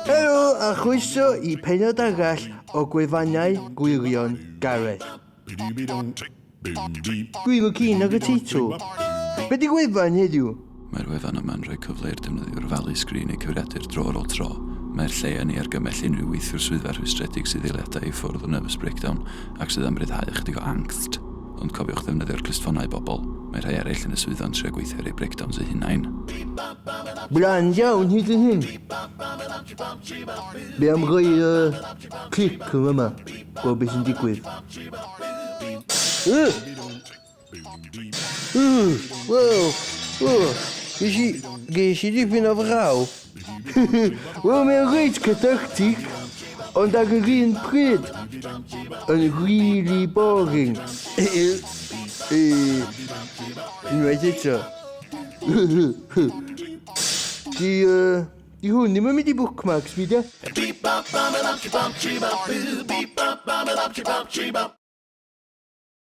Helo a chroeso i pennod arall o Gwefannau Gwirion Gareth. Dwi'm yn keen ar y teitl. Be di gwefan heddiw? Mae'r wefan yma'n rhoi cyfle i'r defnyddiwr falu sgrin eu cyfrifiadur dro ar ôl tro. Mae'r lle yn ei argymell i unrhyw weithiwr swyddfa rhwystredig sydd eiliadau i ffwrdd o nervous breakdown ac sydd am ryddhau ychydig o angst. Ond cofiwch ddefnyddio'r clustffonau, bobl. Mae rhai eraill yn y swyddfa'n trio gweithio ar eu breakdowns eu hunain. Brand iawn hyd yn hyn. Be am roi uh, clic yn fyma? Gweld beth sy'n digwydd. Wel, ges i, ges i dipyn o fraw. Wel, mae'n reit cathartic, ond ar yr un pryd, yn really boring. Unwaith eto. Di, uh, di hwn ddim yn mynd i bookmarks fi, de?